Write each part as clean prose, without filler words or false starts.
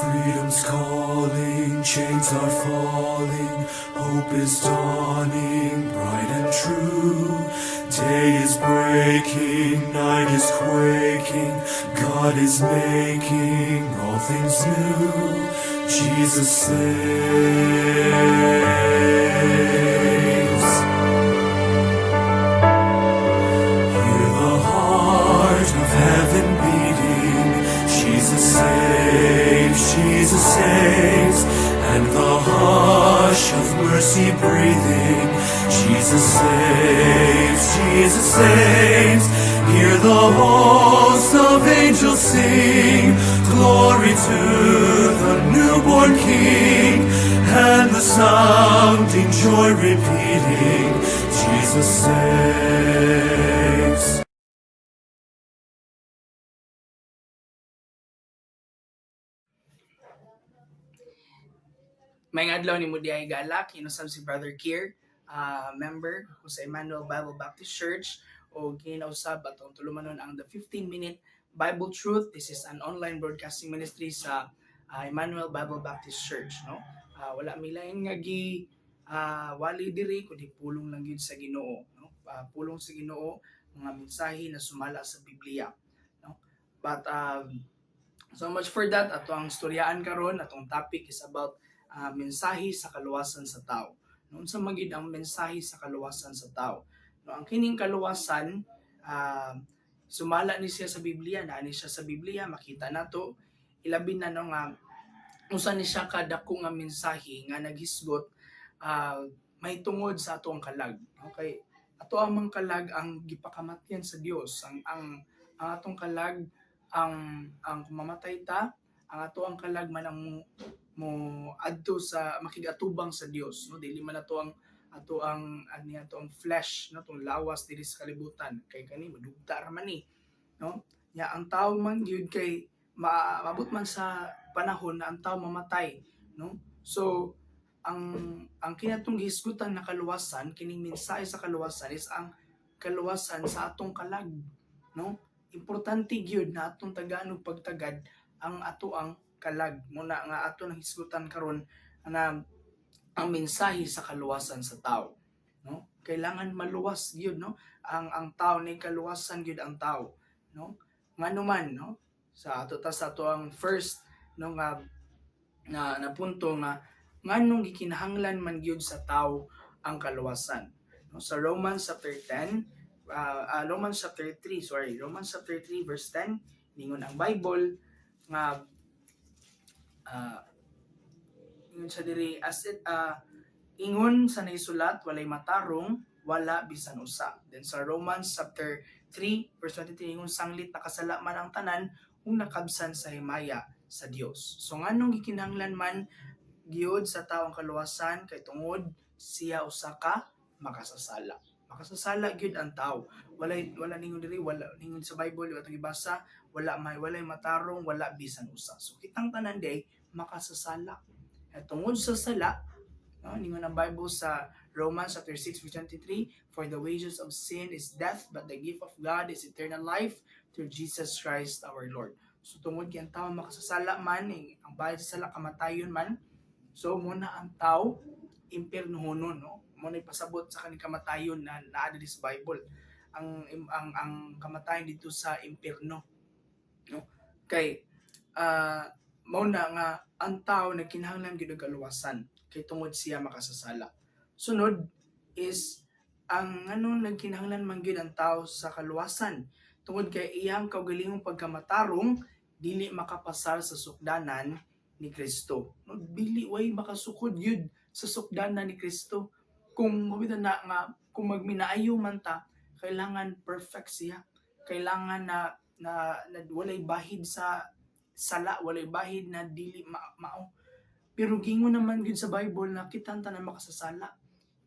Freedom's calling, chains are falling, hope is dawning, bright and true. Day is breaking, night is quaking, God is making all things new. Jesus saves. Hear the heart of heaven beating. Jesus saves, Jesus saves, and the hush of mercy breathing. Jesus saves, Jesus saves. Hear the hosts of angels sing, glory to the newborn King, and the sounding joy repeating, Jesus saves. Maayong adlaw nimo diay galak, kinusab si Brother Kier, member ko sa Emmanuel Bible Baptist Church o kinausab atong tulumanon ang the 15-minute Bible Truth. This is an online broadcasting ministry sa Emmanuel Bible Baptist Church, no? Wala mi lain nga gi wali diri kundi pulong lang gyud sa Ginoo, no? Pulong sa Ginoo, mga mensahe na sumala sa Biblia, no? But so much for that. Ato ang storyaan karon, atong topic is about mensahe sa kaluwasan sa tao. No, unsa man gid ang mensahe sa kaluwasan sa tao? No, ang kining kaluwasan, sumala ni siya sa Biblia, naa ni siya sa Biblia, makita nato ilabi na, no, nga unsa ni siya kadako nga mensahe nga naghisgot may tungod sa atong kalag. Okay? Ato ang mang kalag ang gipakamatyan sa Dios. Ang atong kalag ang kung mamatay ta, ang ato ang kalag man ang mo adto sa makigatubang sa Dios, no? Dili man ato ang ato ang ani ato ang flesh, no, atong lawas diri sa kalibutan kay kani madugta ra man ni, no? Nya ang tao man gyud kay maabot man sa panahon na ang tao mamatay, no? So ang kinatong gihisgutan na kaluwasan, kining mensahe sa kaluwasan is ang kaluwasan sa atong kalag, no? Importante gyud na atong tagaan og pagtagad ang ato ang kalag. Muna nga ato nang hisgutan karon na ang mensahe sa kaluwasan sa tao, no? Kailangan maluwas gyud, no, ang tao ni kaluwasan gyud ang tao, no? Ngano man, no? Sa ato ta sa ato ang first, no, nga na punto nga nganong gikinahanglan man gyud sa tao ang kaluwasan, no? Sa Romans chapter 10, Romans chapter 3, sorry, Romans chapter 3 verse 10, ningon ang Bible nga ingon siya diri as it ingon sa naisulat, walay matarong, wala bisan usa. Then sa Romans chapter 3 verse 23, ingon, sanglit nakasala man ang tanan ug nakabsan sa himaya sa Dios. So nganong gikinahanglan man gyud sa tao ang kaluwasan? Kay tungod siya usa ka makasasala. Makasasala gyud ang tao. Walay, wala ningon diri, wala ningon sa Bible atong gibasa, wala may walay matarong, wala bisan usa. So kitang tanan day makasasala. At tungod sa sala, no, ningon ang Bible sa Romans chapter 6 verse 23, "For the wages of sin is death, but the gift of God is eternal life through Jesus Christ our Lord." So tungod kay ang tao makasasala man, eh, ang bayad sa sala kamatayon man. So muna ang tao impiernohonon, no? Mo na ipasabot sa kaning kamatayon na naa diri sa Bible. Ang kamatayon dito sa impierno, no? Kay mao na nga ang tao nagkinahanglan gyud og kaluwasan kay tungod siya makasasala. Sunod is ang anong nagkinahanglan man gyud ang tao sa kaluwasan? Tungod kay iyang kaugalingong pagkamatarong dili makapasar sa sukdanan ni Kristo. No, dili way makasukod gyud sa sukdanan ni Kristo. Kung mabita na nga kung magminaayo man ta, kailangan perfect siya. Kailangan na walay bahid sa sala, walay bahid na dili mao. Pero gingon naman gyud sa Bible na kitang tanan makasasala.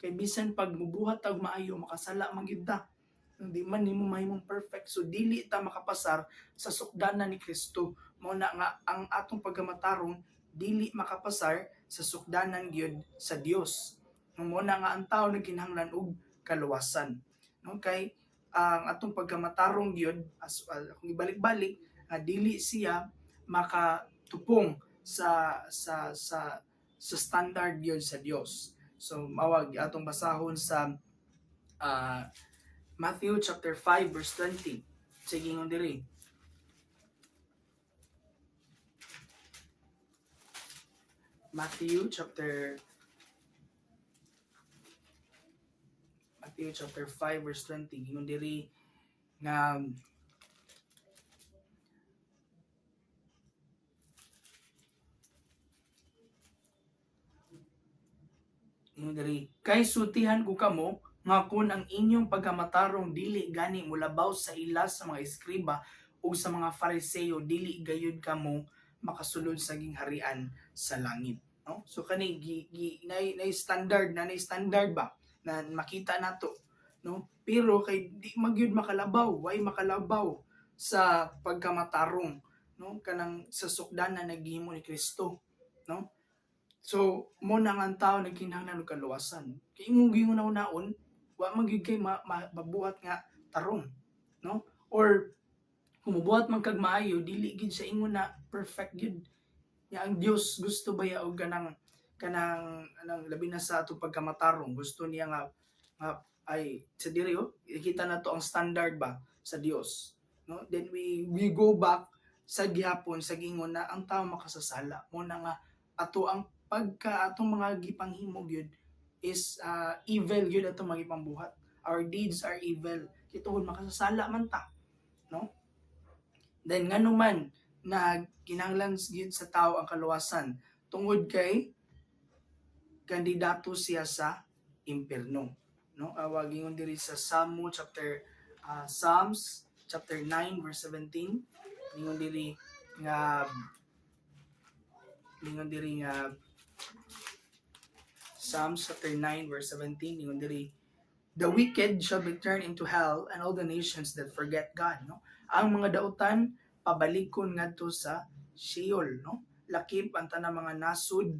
Kay bisan pag mubuhat tag maayo, makasala man gyud ta. Hindi man nimo mahimong perfect. So dili ta makapasar sa sukdanan ni Kristo. Mao na nga ang atong pagkamatarong dili makapasar sa sukdanan gyud sa Dios. Mao na nga ang tao nagkinahanglan og kaluwasan. No, kay ang atong pagkamatarong gyud as kung ibalik-balik, dili siya makatupong sa standard yun sa Dios. So mawag atong basahon sa Matthew chapter 5 verse 20. Sige, ingon diri. Matthew chapter 5 verse 20, ingon diri nga ingon diri, "Kay sultihan ko kamo nga kon ang inyong pagkamatarong dili gani molabaw sa ila sa mga eskriba ug sa mga Fariseo, dili gayud kamo makasulod sa gingharian sa langit," no? So kani gi, gi nay, nay standard na, nay standard ba na makita nato, no? Pero kay di magyud makalabaw, way makalabaw sa pagkamatarong, no, kanang sa sukdan na naghimo ni Kristo, no? So mo na nga ang tao nagkinahanglan og kaluwasan kay imong gihuna-hunaon wa man gyud kay mabuhat nga tarong, no? Or kung mubuhat man kag maayo, dili gid siya ingon na perfect gyud. Ya, ang Dios gusto baya og kanang anang labi na sa atong pagkamatarong, gusto niya nga ay sa diri, oh, kita na to ang standard ba sa Dios, no? Then we go back sa gihapon sa gingon na ang tao makasasala. Mo na nga ato ang pagka atong mga gipanghimo gyud is evil gyud atong mga gipambuhat. Our deeds are evil kay tungod makasasala man ta, no? Then ngano man na kinahanglan gyud sa tao ang kaluwasan? Tungod kay kandidato siya sa impierno, no? Awag ingon diri sa Salmo chapter Psalms chapter 9 verse 17, ningon diri nga Psalms chapter 9 verse 17, ningon diri, "The wicked shall be turned into hell, and all the nations that forget God," no? Ang mga dautan pabalikon ngadto sa Sheol, no? Lakip ang tanang mga nasud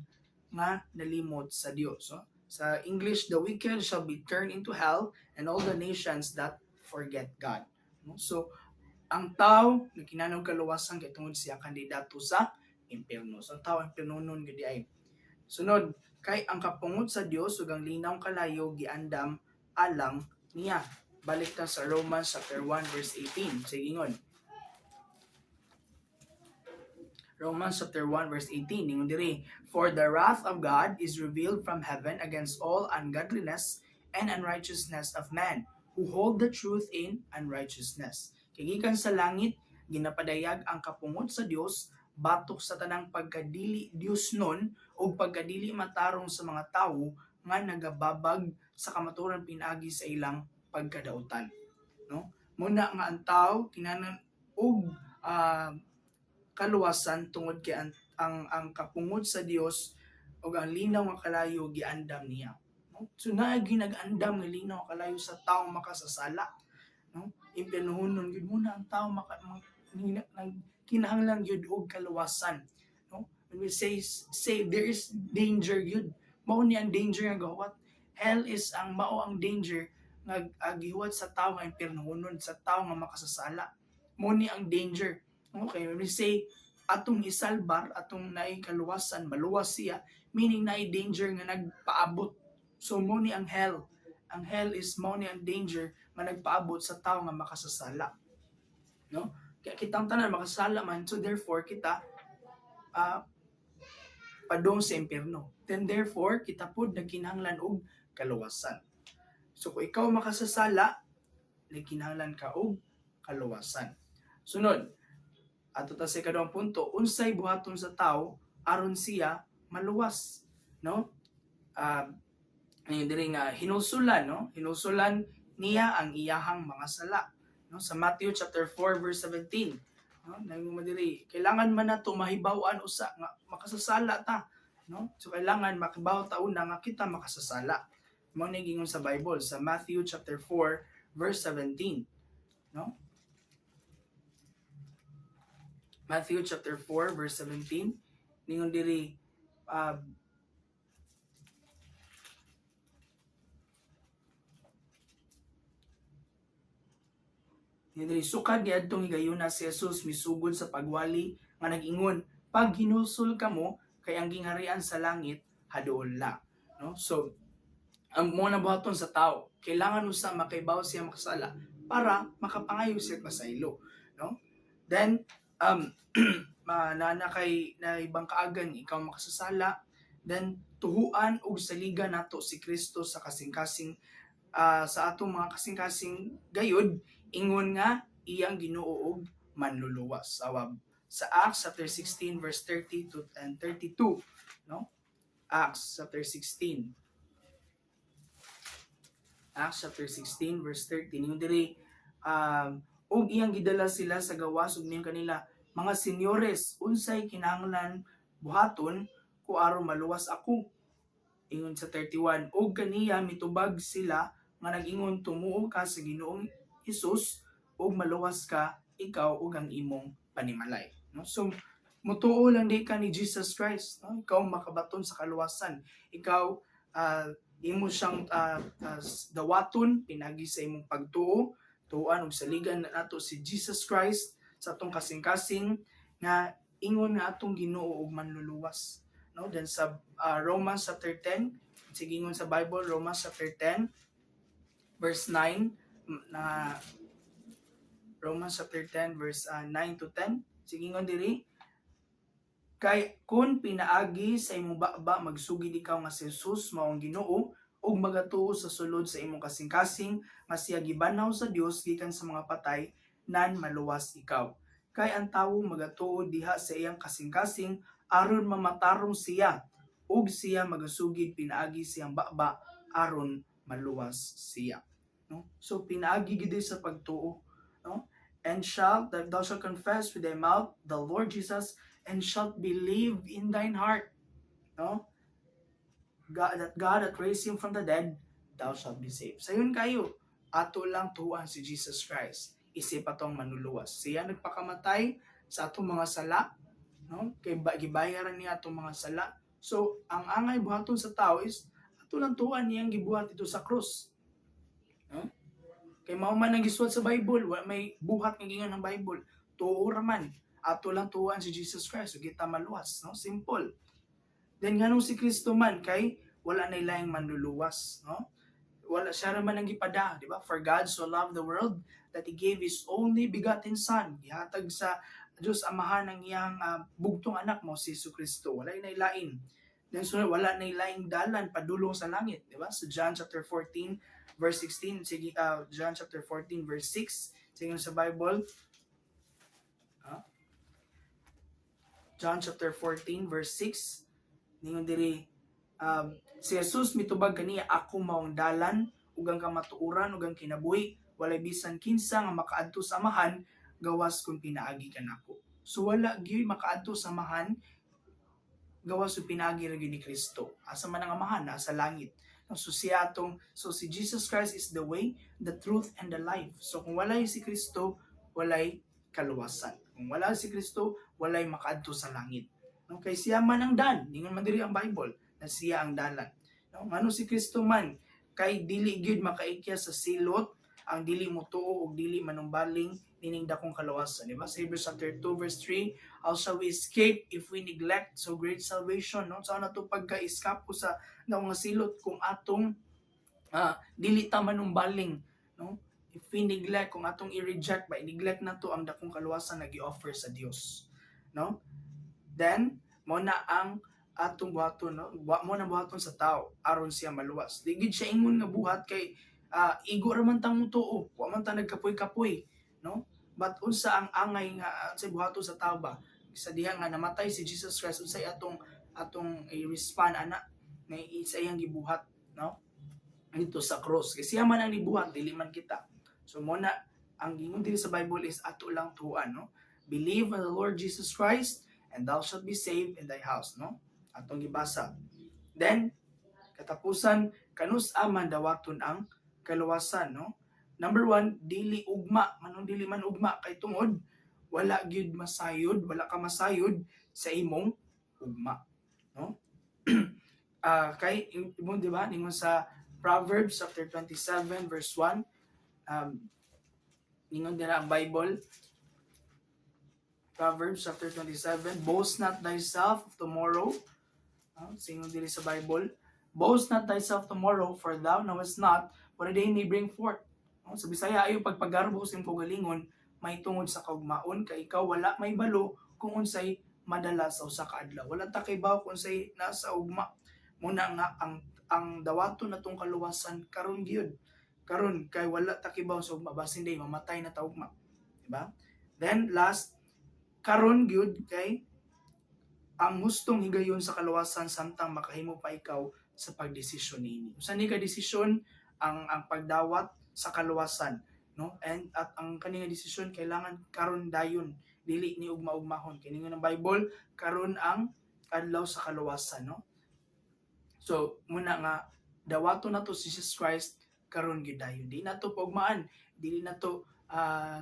nga nalimot sa Dios, no? Sa English, "The wicked shall be turned into hell, and all the nations that forget God," no? So ang tao nagkinahanglan kaluwasan kay tungod siya kandidato sa impierno. So ang tao impiernonon gid ay. Sunod, kay ang kapungot sa Dios ug ang linaw kalayo giandam alang niya. Balik ta sa Romans chapter 1 verse 18. Sige, ingon. Romans chapter 1 verse 18, ingon diri, "For the wrath of God is revealed from heaven against all ungodliness and unrighteousness of men who hold the truth in unrighteousness." Kay gikan sa langit ginapadayag ang kapungot sa Dios batok sa tanang pagkadili Diosnon ug pagkadili matarong sa mga tawo nga nagababag sa kamatuoran pinaagi sa ilang pagkadautan, no? Muna nga ang tao kinahanglan og kaluwasan tungod kay ang kapungot sa Dios ug ang linaw nga kalayo giandam niya, no? So naa gyud nag-andam nga linaw nga kalayo sa tawo makasasala, no? Impiernohonon gyud muna ang tao maka nag kinahanglan gyud og kaluwasan, no? When we say save, there is danger gyud. Mao ni ang danger nga gahuwat. Hell is ang mao ang danger nga gihuwat sa tao nga impiernohonon, sa tao nga makasasala. Mao ni ang danger. Okay, when we say atong isalbar, atong naay kaluwasan, maluwas siya, meaning naay danger nga nagpaabot. So mo ni ang hell. Ang hell is mao ni ang danger nga nagpaabot sa tao nga makasasala. No? Kaya kitang tanan makasala man, so therefore kita padung sa impierno. Then therefore kita pud nagkinahanglan og kaluwasan. So kung ikaw makasasala, nagkinahanglan ka og kaluwasan. Sunod, ato ta sa ikaduhang punto, unsay buhaton sa tao aron siya maluwas, no? Diri nga hinulsulan, no? Hinulsulan niya ang iyahang mga sala, no? Sa Matthew chapter 4 verse 17, no? Nang diri, kailangan man nato mahibaw-an usa nga makasasala ta, no? So kailangan makibaw ta una nga kita makasasala. Mao ni gingon sa Bible sa Matthew chapter 4 verse 17, no? Matthew chapter 4 verse 17, ningon diri ningon diri, "Sukad niadtong higayuna si Jesus misugod sa pagwali nga nag-ingon, Paghinulsol kamo kay ang gingharian sa langit haduol na, no? So ang mo na buhaton sa tao, kailangan usa makaibaw siya makasala para makapangayo siya pasaylo, no? Then ma na kay na ibang kaagan ikaw makasasala, then tuhuan og saligan nato si Kristo sa kasing-kasing, sa atong mga kasing-kasing gayud, ingon nga iyang Ginoo ug manluluwas. Sa Acts chapter 16 verse 30 to and 32, no? Acts chapter 16, Acts chapter 16 verse 13, yung diri, ug iyang gidala sila sa gawas ug niingon kanila, "Mga senyores, unsay kinahanglan buhaton ko aron maluwas ako?" Ingon sa 31, ug kaniya mitubag sila nga nag-ingon, "Tumuo ka sa Ginoong Hesus ug maluwas ka, ikaw ug ang imong panimalay," no? So mutuo lang di ka ni Jesus Christ, no? Ikaw makabaton sa kaluwasan. Ikaw, imo siyang dawaton pinagi sa imong pagtuo. Tuan ug saligan nato si Jesus Christ sa atong kasing-kasing nga ingon nga atong Ginoo ug manluluwas, no? Then sa Romans chapter 10, sige, ingon sa Bible, Romans chapter 10 verse 9 na, Romans chapter 10 verse 9 to 10, sige, ingon diri, "Kay kun pinaagi sa imong baba magsugid ikaw nga si Jesus mao ang Ginoo ug magatuo sa sulod sa imong kasing-kasing nga siya gibanhaw sa Dios gikan sa mga patay, nan maluwas ikaw. Kay ang tawo magatuo diha sa iyang kasing-kasing aron mamatarong siya, ug siya magasugid pinaagi siyang baba aron maluwas siya," no? So pinaagi gid sa pagtuo, no? "And shall that thou shalt confess with thy mouth the Lord Jesus and shalt believe in thine heart," no, "God, that God hath raised him from the dead, thou shalt be saved." Sayon kayo, ato lang tuan si Jesus Christ isip atong manluluwas. Siya nagpakamatay sa atong mga sala, no? Kay gibayaran niya atong mga sala. So ang angay buhaton sa tao is ato lang tuan niyang gibuhat dito sa krus. No? Kay mao man ang gisulat sa Bible, wa may buhat nga giingon ng Bible. Tuo ra man. Ato lang tuan si Jesus Christ, so kita maluwas, no? Simple. Then nganong si Kristo man? Kay wala na laing manluluwas, no? Wala, siya ra man ang gipada, di ba? "For God so loved the world that he gave his only begotten son." Gihatag sa Diyos Amahan ang iyang bugtong anak mo si Jesu Kristo. Wala na lain. Then sunod, wala na laing dalan padulong sa langit, di ba? So John chapter 14 verse 16, sige, John chapter 14 verse 6, sige, sa Bible. Ah? John chapter 14 verse 6, ningon diri, si Jesus mitubag kaniya, "Ako mao ang dalan ug ang kamatuoran ug ang kinabuhi, walay bisan kinsa nga makaadto sa Amahan gawas kung pinaagi kanako." So wala gyud makaadto sa Amahan gawas kung pinaagi ra gyud ni Kristo. Asa man ang Amahan? Nasa langit. So siya atong, so si Jesus Christ is the way, the truth and the life. So kung walay si Kristo, walay kaluwasan. Kung wala si Kristo, walay makaadto sa langit. No, kay siya man ang dan, ningon man diri ang Bible na siya ang dalan. No, ngano si Kristo man? Kay dili gyud makaikya sa silot ang dili motuo ug dili manumbaling nining dakong kaluwasan, di ba? Sa Hebrews chapter 2 verse 3, "How shall we escape if we neglect so great salvation?" No? Sa nato pagka-escape sa dakong nga silot kung atong dili ta manumbaling, no? If we neglect, kung atong i-reject ba, i-neglect na to ang dakong kaluwasan na gi-offer sa Dios, no? Then mo na ang atong buhaton, no? Wa mo na buhaton sa tao aron siya maluwas. Di gid siya ingon nga buhat kay igo ra man tang mutuo, wa man ta nagkapoy-kapoy, no? But unsa ang angay nga sa buhaton sa tao ba? Sa diha nga namatay si Jesus Christ, unsay atong i-respond ana nga sa iyang gibuhat, no? Dito sa cross. Kasi siya man ang nibuhat, dili man kita. So mo na ang gingon diri sa Bible is ato lang tuan, no? "Believe on the Lord Jesus Christ and thou shalt be saved in thy house," no? Atong gibasa. Then katapusan, kanus-a man dawaton ang kaluwasan, no? Number one, dili ugma. Manong dili man ugma? Kay tungod wala gyud masayod, wala ka masayod sa imong ugma, no? Kay imo, di ba, ningon sa Proverbs chapter 27 verse 1, ningon dira ang Bible, Proverbs Proverbs chapter 27, "Boast not thyself of tomorrow." Singon diri sa Bible, "Boast not thyself tomorrow, for thou knowest not what a day may bring forth." No? Sa Bisaya, ayaw pagpagarbo sa imong kaugalingon mahitungod sa kaugmaon, kay ikaw wala mahibalo kung unsay madala sa usa ka adlaw. Wala ta kibaw kung unsay nasa ugma. Muna nga ang dawaton natong kaluwasan karon gyud. Karon kay wala ta kibaw sa ugma, basin day mamatay na ta ugma. Diba? Then last, karon gyud kay ang hustong higayon sa kaluwasan samtang makahimo pa ikaw sa pagdesisyon niini. Usa ni ka desisyon ang pagdawat sa kaluwasan, no? And at ang kani nga desisyon kailangan karon dayon, dili ni ugma-ugmahon. Kini nga ng Bible, karon ang adlaw sa kaluwasan, no? So muna nga dawaton nato si Jesus Christ karon gyud dayon. Di nato paugmaan, dili nato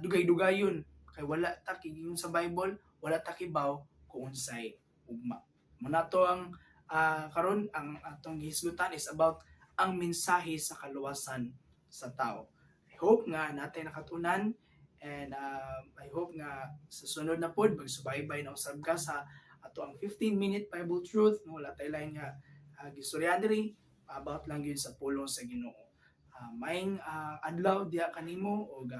dugay-dugayon kay wala ta giingon sa Bible, wala ta kibaw kung unsay ugma. Muna to ang karon ang atong gihisgutan is about ang mensahe sa kaluwasan sa tao. I hope nga natay nakatunan and I hope nga sa sunod na pod magsubaybay na usab ka sa ato ang 15-minute Bible truth, no? Wala tay lain nga gistoryahan diri, about lang gyud sa pulong sa Ginoo. Maayong adlaw diha kanimo ug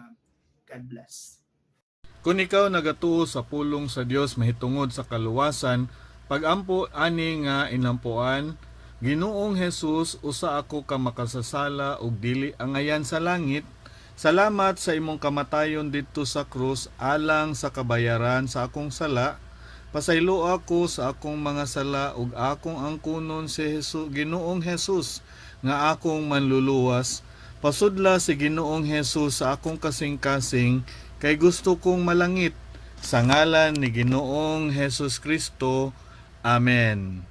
God bless. Kung ikaw nagatuo sa pulong sa Dios mahitungod sa kaluwasan, pagampo ani nga inampuan: "Ginoong Jesus, usa ako ka makasasala ug dili angayan sa langit. Salamat sa imong kamatayon didto sa krus alang sa kabayaran sa akong sala. Pasaylo ako sa akong mga sala ug akong angkunon si Jesus, Ginoong Jesus, nga akong manluluwas. Pasudla si Ginoong Jesus sa akong kasing-kasing kay gusto kong malangit. Sa ngalan ni Ginoong Jesus Kristo. Amen."